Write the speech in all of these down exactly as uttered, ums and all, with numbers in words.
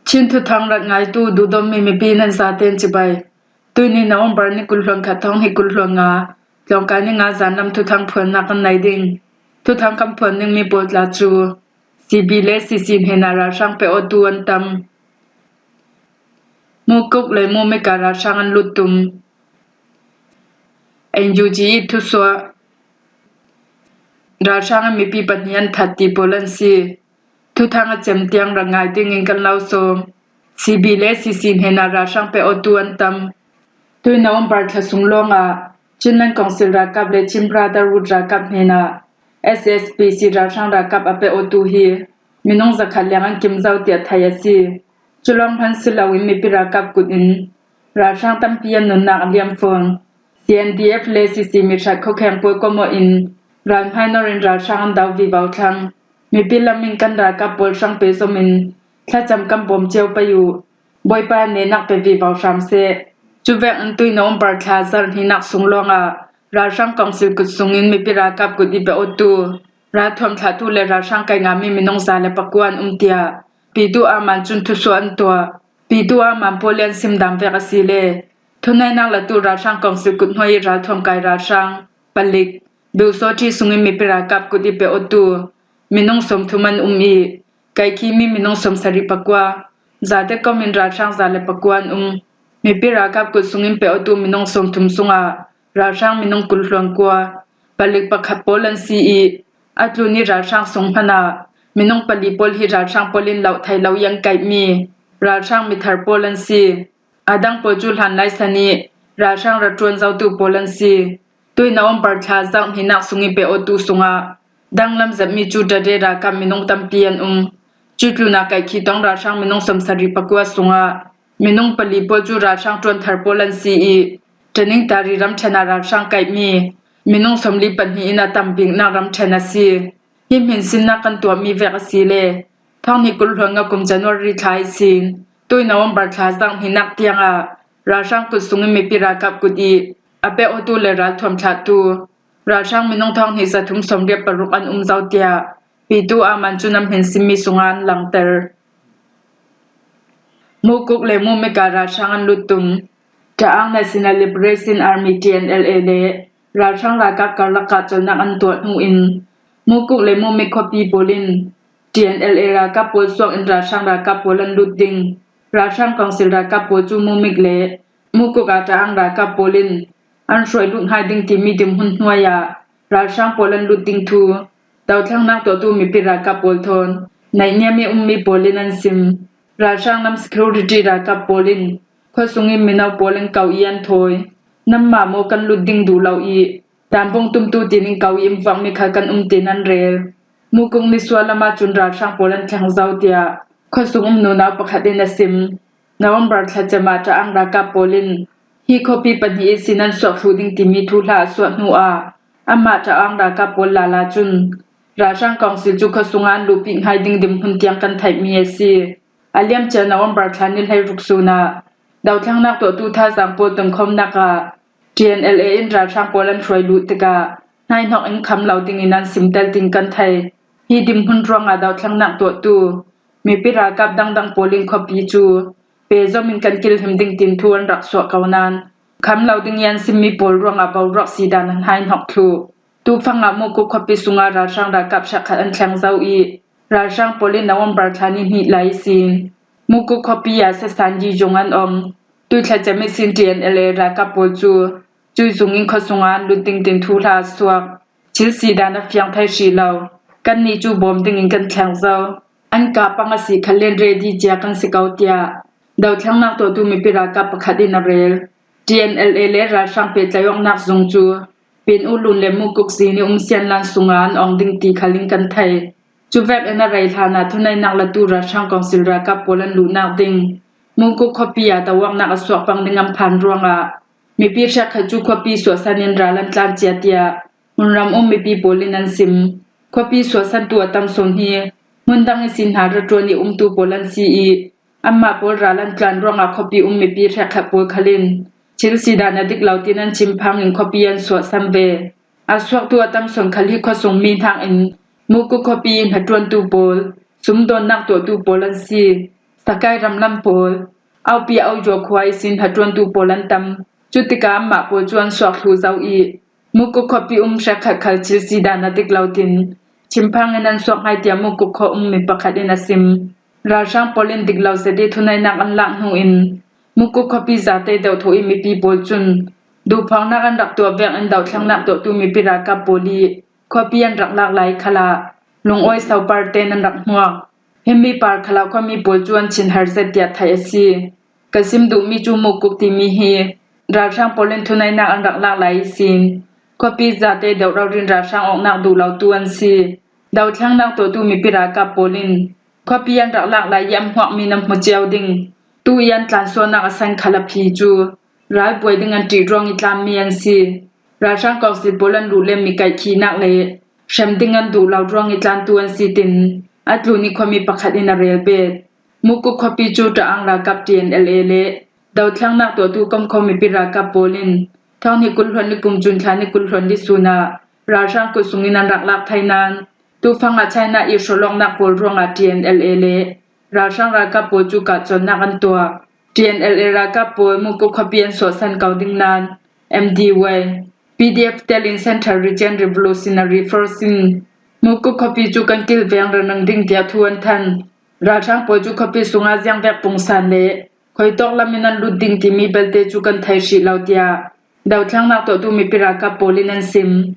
Chin thuthang rak ngaitu duhdawtmi mipi nan zaten cibai. Tuini November ni kul hluan khat thawng hnih kul hluan nga, tlawngkai ni nga zan lam thuthang phuannak kan nei ding. Thuthang kan phuan dingmi pawl tla cu C B le C C hnenah ralhrang pe awtu an tam. Mukuk le Mumik ah ralhrang an lut tum. N U G i thusuah. Ralhrang in mipi pahnih an that ti pawl an si. Thuthang a cem tiang rak ngai dingin kan lo sawm. C B le C C hnenah ralhrang pe awtu an tam. Tui November thla sung lawngah Chinland Council ralkap le Chin Brotherhood ralkap hnenah S S P C ralhrang ralkap a pe awtu hi minung zakhat leng an kim zo tiah theih a si. Cu lawng hman si loin mipi ralkap kut in ralhrang tampi an nunnak a liam fawn. C N D F le C C mi hrat khuakheng pawl komawh in ral hmainor in ralhrang an do vivo thlang. Mipi lam in kan ralkap pawl hrang pe zom in thlacam kan bawm cio pei uh. Bawipa in nehnak pe vivo hram seh. Cuvek in tui November thla zarh hnihnak sung lawngah ralhrang kongsil kut sungin mipi ralkap kut i pe awtu ralthuam thlahtu le ralhrang kai ngami minung za le pakua an um tiah Pitu Aman cun thusuah an tuah. Pitu Aman pawl i an sim dan vek a si le thunaihnak latu ralhrang kongsil kut hnuai i ralthuam kai ralhrang palik Bill Sawti sungin mipi ralkap kut i pe awtu minung sawmthum an um i, kaikhimi minung sawmsarih pakua, zate kom in ralhrang za le pakua an um. Mipi ralkap kut sungin pe awtu minung sawmthum sungah ralhrang minung kul hluan kua, palik pakhat pawl an si i, a tlun i ralhrang sung hmanah minung pali pawl hi ralhrang pawl in loh thei lo i an kaihmi ralhrang mithar pawl an si. A dang pawl cu hlanlai san i ralhrang ra ṭuan zotu pawl an si. Tui November thla zarh hnihnak sung i pe awtu sungah danglam zetmi cu Dade ralkap minung tampi an um. Cu tlunah kaihkhih tong ralhrang minung sawmsarih pakua sungah minung pali pawl cu ralhrang ṭuan thar pawl an si i, Tanintharyi ramṭhen ah ralhrang kaihmi minung sawmli pahnih in a tam biknak ramṭhen a si. Hi hminsinnak kan tuahmi vek a si le thawng hnih kul hluan nga kum January thla ihsin tui November thla zarh hnihnak tiangah ralhrang kut sungin mipi ralkap kut i a pe awtu le ralthuam thlahtu ralhrang minung thawng hnih zathum sawmriat paruk an um zo tiah Pitu Aman cun an hminsinmi sungah an langter. Mukuk le Mumik ah ralhrang an lut tum. Ta'ang National Liberation Army, T N L A le ralhrang ralkap karlak ah colhnak an tuah hnu in Mukuk le Mumik khuapi pawl in T N L A ralkap pawl suak in ralhrang ralkap pawl an lut ding. Ralhrang kongsil ralkap pawl cu Mumik le Mukuk ah Ta'ang ralkap pawl in an hruai lut hngai ding timi dinhmun hnuai ah ralhrang pawl an lut ding thu dothlengnak tuahtu mipi ralkap pawl thawn naihniam i ummi pawl in an sim. Ralhrang lam security ralkap pawl in khuasung i mino pawl an ko i an thawi. Nanmah maw kan lut ding duh lo i, tanbung tumtu tin in ko i in vuakmi khal kan um tin an rel. Mukuk nisual lam ahcun ralhrang pawl an thleng zo tiah khuasung um nunau pakhat in a sim. November thlacem ah Ta'ang ralkap pawl in hi khuapi pahnih ihsin an suak thluh ding timi thuhla a suah hnu ah anmah Ta'ang ralkap pawl lala cun ralhrang kongsil cu khuasung ah an luhpih hngai ding dinhmun tiang kan theihmi a si. A liamcia November thla ni hleiruk sun ah dothlengnak tuahtu thazaang pawl tonkhawmnak ah T N L A in ralhrang pawl an hruai luh tikah hnaihnok in kham lo dingin an simtel ding kan thei. Hi dinhmun ruangah dothlengnak tuahtu mipi ralkap dangdang pawl in khuapi cu pehzom in kan kilhim ding tin thu an rak suah ko nain kham lo ding i an simmi pawl ruangah boruak si dan an hnaihnok thluh. Tufang ah Mukuk khuapi sungah ralhrang ralkap hrekkhat an thleng zo i, ralhrang pawl in November thla ni hnih lai ihsin Mukuk khuapi ah Sasanyi zung an ong. Tui thlacem ihsin T N L A ralkap pawl cu cui zung in khuasung ah an lut ding tin thuhla a suak. Thil si dan a fiang thei hrih lo. Kannih cu bawm dingin kan thleng zo. An kap pang a si khalin ready cia kan si ko tiah dothlengnak tuahtu mipi ralkap pakhat in a rel. T N L A le ralhrang pehtlaih awknak zung cu Pin U Lun le Mukuk zin i um Sianlan sungah an ong ding ti khal in kan thei. Cuvek in a rei hlan ah thuneihnak latu ralhrang kongsil ralkap pawl an luhnak ding Mukuk khuapi ah to awknak a suak pang ding an phan ruangah mipi hrekkhat cu khuapi suahsan in ral an tlan cia tiah hmunram um mipi pawl in an sim. Khuapi suahsantu a tam sawn hi hmundang ihsin hna ra ṭuan i umtu pawl an si i, anmah pawl ral an tlan ruangah khuapi um mipi hrekkhat pawl khal in thil si dan a dik lo tin an chim phang in khuapi an suahsan ve. A suaktu a tam sawn khal hi khuasung mi hnakin Mukuk khuapi i hnaṭuantu pawl, sumdawnnak tuahtu pawl an si. Takai ramlam pawl, aupi a auzua khua ihsin hnaṭuantu pawl an tam. Cutika amah pawl cu an suak thlu zo i, Mukuk khuapi um hrekkhat khal thil si dan a dik lo tin, thinphang in an suak hngai tiah Mukuk khua um mi pakhat in a sim. Ralhrang pawl in dik lo zet i thuneihnak an lak hnu in, Mukuk khuapi zate deuh thawh i mipi pawl cun duhphawngnak an rak tuah vek in dothlennak tuahtu mipi ralkap pawl i khuapi an rak lak lai khalah lungawi sopar tein an rak hmuak. Himi par khalah khuami pawl cu an thinhar zet tiah theih a si. Ka sim duhmi cu Mukuk timi hi ralhrang pawl in thuneihnak an rak lak lai ihsin khuapi zate deuh rori in ralhrang awknak duh lotu an si. Dothlennak tuahtu mipi ralkap pawl in khuapi an rak lak lai i an hmuakmi nan hmu cio ding. Tu i an tlansuahnak a san khal a phi cu ralbuai ding an ṭih ruang i tlanmi an si. Ralhrang kawngsil pawl an luh le mi kaihkhihnak le hrem ding an duh lo ruang i tlantu an si tin a tlun i khuami pakhat in a rel bet. Mukuk khuapi cu Ṭaang ralkap T N L A le dothlennak tuahtu komkhawm mipi ralkap pawl in thawng hnih kul hluan ni kum June thla ni kul hluan ni sun ah ralhrang kut sungin an rak lak thai nain, tufang ah China i hrawlawknak pawl ruangah T N L A le ralhrang ralkap pawl cu kahcawnnak an tuah. T N L A ralkap pawl Mukuk khuapi an suahsan ko ding nain M D Y, P D F tel in Central Region Revolutionary Force in Mukuk khuapi cu kan kilveng rengdeng ding tiah thu an than. Ralhrang pawl cu khuapi sungah ziangvek pungsan le khuitawk lam in an lut ding timi belte cu kan thei hrih lo tiah dothlennak tuahtu mipi ralkap pawl in an sim.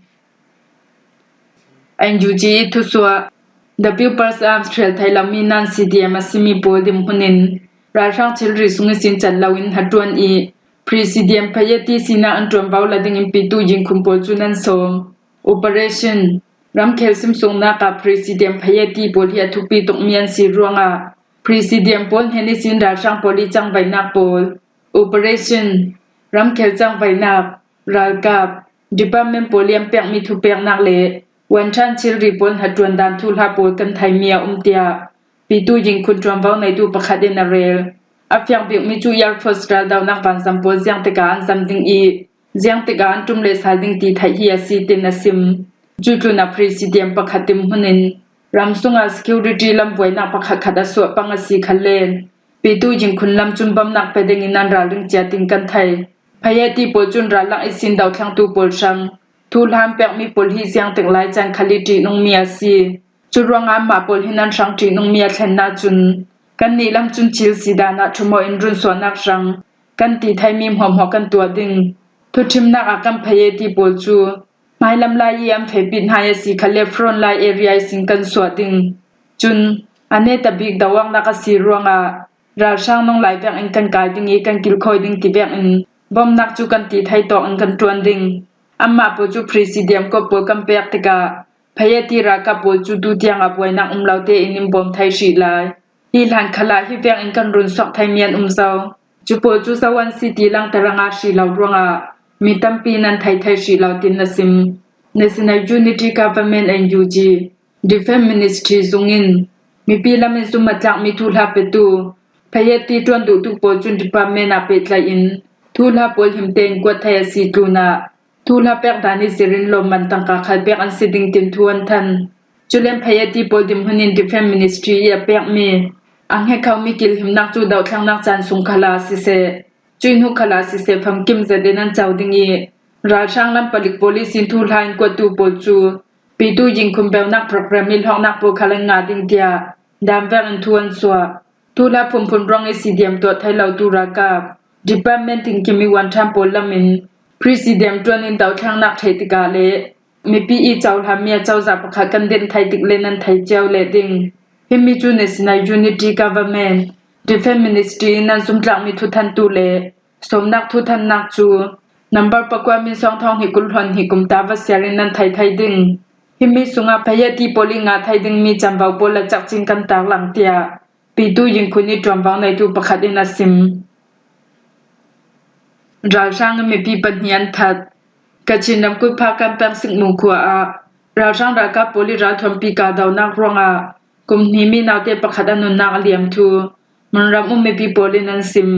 N U G i thusuah. The People's Arms hrial thei lomi nan C D M a simi pawl dinhmun in ralhrang thilri sung ihsin cat loin hnaṭuan i Presidium Phayeti sinak an ṭuanvo la dingin Pitu Yingkhun pawl cu nan sawm. Operation. Ramkhel simsuknak ah Presidium Phayeti pawl hi a thupi tukmi an si ruangah Presidium pawl hnen ihsin ralhrang pawl i cangvaihnak pawl, Operation, ramkhel cangvaihnak, ralkap, department pawl i an pekmi thupeknak le wanṭhan thilri pawl hnaṭuan dan thuhla pawl kan theimi a um tiah Pitu Yingkhun ṭuanvo neitu pakhat in a rel. A fiang bikmi cu Air Force raldohnak vanzam pawl ziang tikah an zam ding i, ziang tikah an ṭum le sal ding ti theih hi a si, tin a sim. Cutlun ah Presidium pakhat dinhmun in ram sungah security lam buainak pakhatkhat a suah pang a si khalle Pitu Yingkhun lam cun bomnak pe dingin an ralring cia tin kan thei. Phayeti pawl cun rallang ihsin dohthlengtu pawl hrang thuhla an pekmi pawl hi ziang tik lai caan khal i ṭihnungmi a si. Cu ruangah amah pawl hin an hrang ṭihnungmi a thlennak cun kannih lam cun thil si dan ah ṭhumawh in runsuahnak hrang kan ti theimi hmuahhmuah kan tuah ding. Thuṭhimnak ah kan Phayeti pawl cu hmailam lai i an fehpit hna i a si khalle front line area ihsin kan suah ding. Cun a netabik doawknak a si ruangah ralhrang nung lai vek in kan kai ding i kan kilkhawi ding ti vek in bomnak cu kan ti thei tawk in kan ṭuan ding. Amah pawl cu Presidium kawp pawl kan pek tikah Phayeti ralkap pawl cu tu tiang ah buainak um lo tein in bawm thei hrih lai. Hi hlan khalah hi vek in kan runsuak theimi an um zo. Cu pawl cu zo an si ti langter a ngah hrih lo ruangah mi tampi in an thei thei hrih lo, tin a sim. National Unity Government, N U G, Defence Ministry zung in mipi lam in zum a tlakmi thuhla petu Phayeti ṭuan duhtu pawl cun department ah pehtlaih in thuhla pawl him tein kuat thei a si tlunah thuhla pek dan i zirin lawmman tangka khal pek an si ding tin thu an than. Culen Phayeti pawl dinhmun in Defence Ministry i a pekmi a hnekhomi kilhimnak cu dohthlengnak caan sung khalah siseh, cuih hnu khalah siseh, famkim zet in an co ding i, ralhrang lam palik pawl ihsin thuhla in kuattu pawl cu Pitu Yingkhun beunak program i hlawknak pawl khal an ngah ding tiah dan vek in thu an suah. Thuhla phunphun ruang i C D M tuah thei lotu ralkap, department tinkim i wanṭhan pawl lam in Presidium ṭuan in dohthlengnak ṭheh tikah le mipi i cohlanmi a cozah pakhat kan din thei tik le nan thei cio leh ding. Himi cu National Unity Government, Defence Ministry in nan zumtlakmi thuthantu le sawmnak thuthannak cu number pakua min sawng thawng hnih kul hluan hnih kum ta va siar in nan thei thei ding. Himi sungah Phayeti pawl i ngah thei dingmi canvo pawl a cakcin kan tarlang tiah Pitu Yingkhun i ṭuanvo neitu pakhat in a sim. Ralhrang in mipi pahnih an that. Kachin ramkulh Phakam peng Singmung khua ah ralhrang ralkap pawl i ralthuampi kahdohnak ruangah kum hnihmi naute pakhat a nunnak a liam thu Munram um mipi pawl in an sim.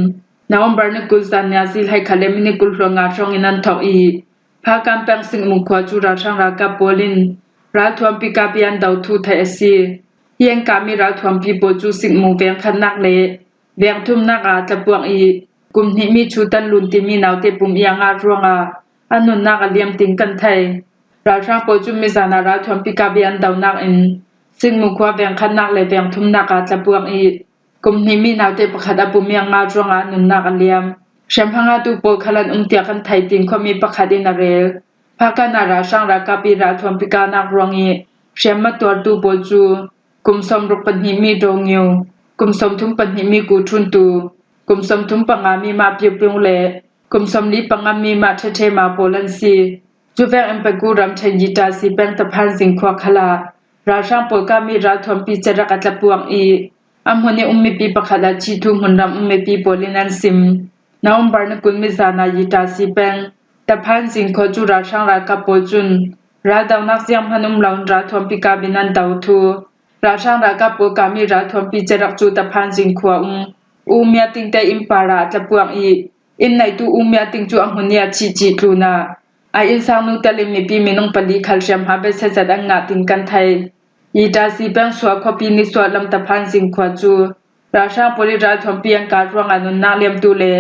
November ni kul zan ni ah zilhai khat le minit kul hluan nga hrawng in an thawk i, Phakam peng Singmung khua cu ralhrang ralkap pawl in ralthuampi kap i an do thu theih a si. Hi Angkami ralthuampi pawl cu Sikmu veng khatnak le veng thumnak ah tlapuang i kum hnih mi Chu Tan Lun timi naute pum i a ngah ruangah a nunnak a liam ting kan thei. Ralhrang pawl cu mizan ah ralthuampi kap i an donak in Sikmu khua veng khatnak le veng thumnak ah tlapuang i kum hnih mi naute pakhat a pum i a ngah ruangah a nunnak a liam. Hriamhma ngahtu pawl khal an um tiah kan thei, tiin khuami pakhat in a rel. Phakan ah ralhrang ralkap i ralthuampi kahnak ruang i hriamhma tuartu pawl cu kum sawmruk pahnih mi Dawngyu, kum sawmthum pahnih mi Ku Ṭhuntu, kum sawmthum panga mi Mah Piupiu le kum sawmli panga mi Mah Ṭheṭhe Ma pawl an si. Cuvek in Pegu ramṭhen Yitasi peng Taphan Zing khua khal ah ralhrang pawl kami ralthuampi cerak a tlapuang i a hmun i um mipi pakhat ah chithu hmunram um mipi pawl in an sim. November ni kul mizan ah Yitasi peng Taphan Zing khua cu ralhrang ralkap pawl cun raldonak zianghman um loin ralthuampi kap in an do thu ralhrang ralkap pawl kami ralthuampi cerak cu Taphan Zing khua um U Mia Ting te inn par ah a tlapuang i inn neitu U Mia Ting cu a hmun i a chih cih tlunah a innsang nu telin mipi minung pali khal hriamhma beisei zat an ngah ting kan thei. Yitasi peng Sua khuapi nisuah lam Taphan Zing khua cu ralhrang pawl i ralthuampi an kah ruangah nunnak liamtu le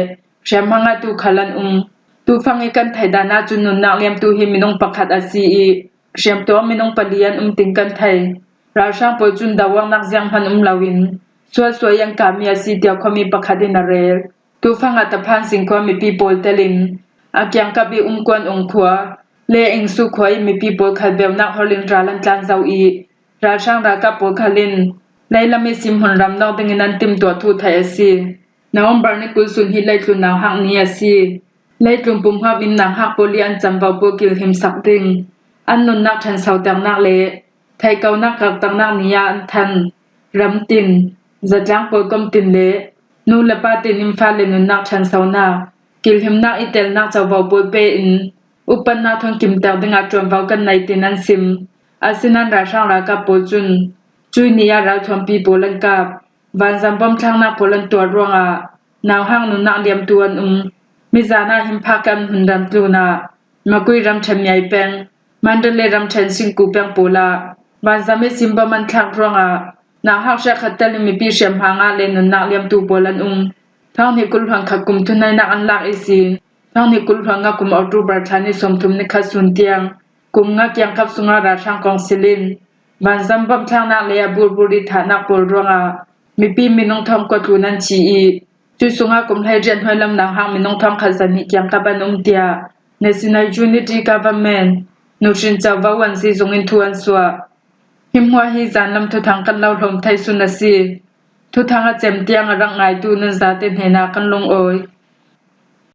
hriamhma ngahtu khal an um. Tufang i kan theih dan ahcun nunnak liamtu hi minung pakhat a si i hriamtuar minung pali an um ting kan thei. Ralhrang pawl cun doawknak zianghman um loin sualsual i an kahmi a si tiah khuami pakhat in a rel. Tufang ah Taphan Zing khua mipi pawl telin a kiangkap i umkuan ung khua le Ingsu khua i mipi pawl khal beunak hol in ral an tlan zo i ralhrang ralkap pawl khal in leilam i sim hmunram nawk dingin an timtuah thu theih a si. November ni kul sun hi leitlun nauhak ni a si. Leitlun pumhak in nauhak pawl i an camvo pawl kilhimsak ding an nunnak ṭhansoternak le theihkonak karhternak ni ah an than. Ramtin, zatlang pawl komtin le nu le pa tin in fale nunnak ṭhansonak, kilhimnak i telnak covo pawl pe in upatnak thong kimter dingah ṭuanvo kan nei tin an sim. Asinan ralhrang ralkap pawl cun cui ni ah ralthuampi pawl an kap. Vanzam bom thlaknak pawl an tuar ruangah nauhak nunnak liamtu an um. Mizan ah hin phak an hmunram tlunah Makui ramṭhen Miai peng, Mandalay ramṭhen Singku peng pawl ah vanzam i sim bom an thlak ruangah nauhak hriakhat telin mipi hriamhma ngah le nunnak liamtu pawl an um. Thonghnih kul hluan khat kum thuneihnak an lak i sin thonghnih kul hluan nga kum October thla ni sawmthum ni khat sun tiang kum nga kiangkap sungah ralhrang kongsil in vanzam bom thlaknak le a burbur i thahnak pawl ruangah mipi minung thawngkua tlun an thi i cui sungah kum hleiriat hnuai lam nauhak minung thawngkhat zahnih kiangkap an um tiah National Unity Government nuhrin covo an si zung in thu an suah. Hi hmuah hi zanlam thuthang kan lo hlawm thei sun a si. Thuthang a cem tiang a rak ngaitu nan zate hnenah kan lungawi.